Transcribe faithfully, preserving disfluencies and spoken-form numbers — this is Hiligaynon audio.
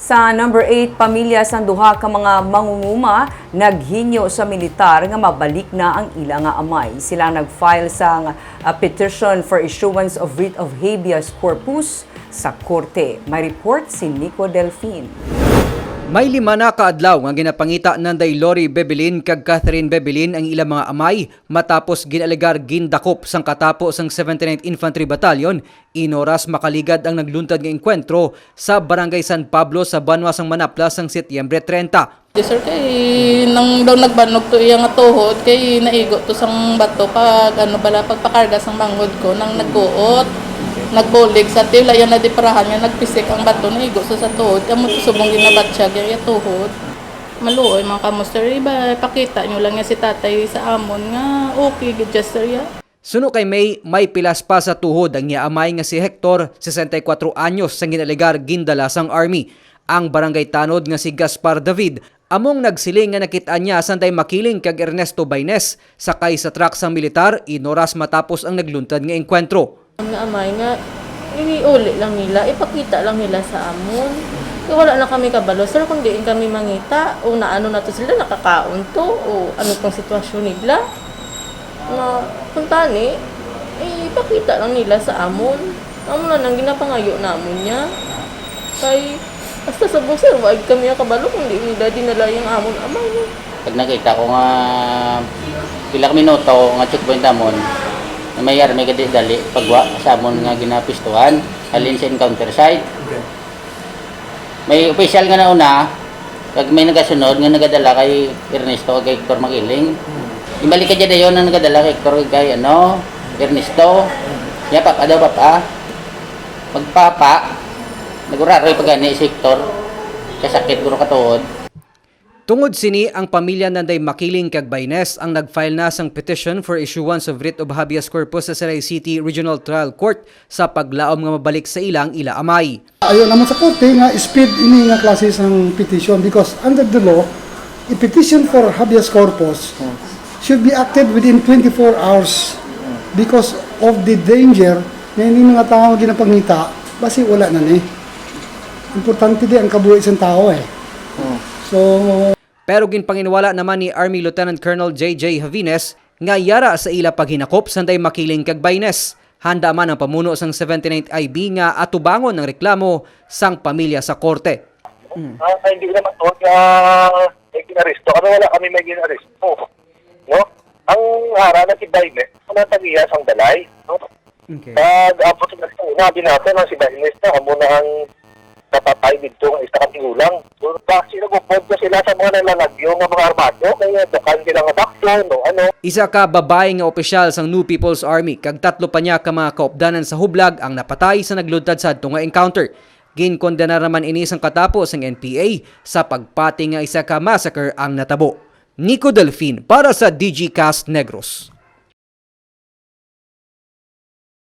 Sa number eight, pamilya sang duha ka mga mangunguma naghingyo sa militar nga mabalik na ang ila nga amay. Sila nag-file sang, ah, petition for issuance of writ of habeas corpus sa korte. May report si Nico Delfin. May lima na ka adlaw nga ginapangita Nanday Lori Bebelin kag Catherine Bebelin ang ilang mga amay matapos ginalegar gindakop sang katapo sang seventy-ninth Infantry Battalion in oras makaligad ang nagluntad nga engkwentro sa Barangay San Pablo sa banwa sang Manapla sang Setyembre treinta. Yes, sir, kay nang daw nagbanog to iya nga tuhod, kay naigo to sang bato pag, ano bala, pagpakarga sang manghod ko, nang nagkuot, nagbulig sa tiyo, layan na di parahan nga nagpisik ang bato, naigo sa, sa tuhod, kamo to subong ginabatyag iya tuhod. Maluoy man kamo, sir, iba, pakita nyo lang nga si tatay sa amon nga okay gid siya, sir, ya. Suno kay May, may pilas pa sa tuhod ang iya amay nga si Hector, sesenta y kuatro anyos, sang ginalegar gindala sang army. Ang barangay tanod nga si Gaspar David among nagsiling nga nakit-an niya sanday Makiling kag Ernesto Baines sakay sa truck sang militar in oras matapos ang nagluntad nga engkwentro. Ang amay nga, iuli lang nila, ipakita lang nila sa amon. Kay wala na kami kabalo, sir, kung diin kami mangita, o naano na to sila, nakakaon to, o ano pang sitwasyon nila. Nga, kung tani, eh, ipakita lang nila sa amon. Amo na nang ginapangayo namon niya. Kay, hasta subong, sir, waig kami kabalo kung di nila dinala yung amon amay, no? Pag nakita ko nga pila ka minuto nga checkpoint namon, na may army ka dali pagwa sa amon nga ginapistuhan, halin sa encounter site. Okay. May opisyal nga nauna, kag may nagasunod nga nagadala kay Ernesto kag kay Hector Makiling. Hmm. Imbalik ka dyan dayon ang nagadala kay Hector kag kay, ano, Ernesto. Hmm. Ya, papa daw, papa. Magpapa, naguraroy pa gani si Hector. Kasakit guro katuod. Tungod sini, ang pamilya nanday Makiling kag Baines ang nag-file na sang petition for issuance of writ of habeas corpus sa Silay City Regional Trial Court sa paglaom nga mabalik sa ila ang ila amay. Ayaw naman sa korte nga speed ini nga klase sang petition because under the law, a petition for habeas corpus should be acted within twenty-four hours because of the danger nga ini mga tawo nga ginapangita, basi wala na ni. Importante di ang kabuhi sang tawo eh. So, Pero ginpanginwala naman ni Army Lieutenant Colonel J J Javines nga yara sa ila paghinakop sanday Makiling kag Baines. Handa man ang pamuno sang seventy-ninth I B nga atubangon ang reklamo sang pamilya sa korte. Mm. Ah, hindi naman to nga may ginaresto. Kami wala kami may ginaresto. No? Ang ara na si Baines, ano tagiya sang balay, no? Okay. Pag abot sa una, binato na si Baines na, amo na ang napatay dito nga isa ka tigulang. So, basi nagupod ko sila sa mga nalalagyo nga mga armado, kaya dukan sila nga bakto, no, ano. Isa ka babae nga opisyal sang New People's Army kag tatlo pa niya ka mga kaupdanan sa hublag ang napatay sa nagluntad sadto nga encounter. Ginkondenar naman ini sang katapo sang N P A sa pagpati nga isa ka massacre ang natabo. Nico Delfin para sa D G Cast Negros.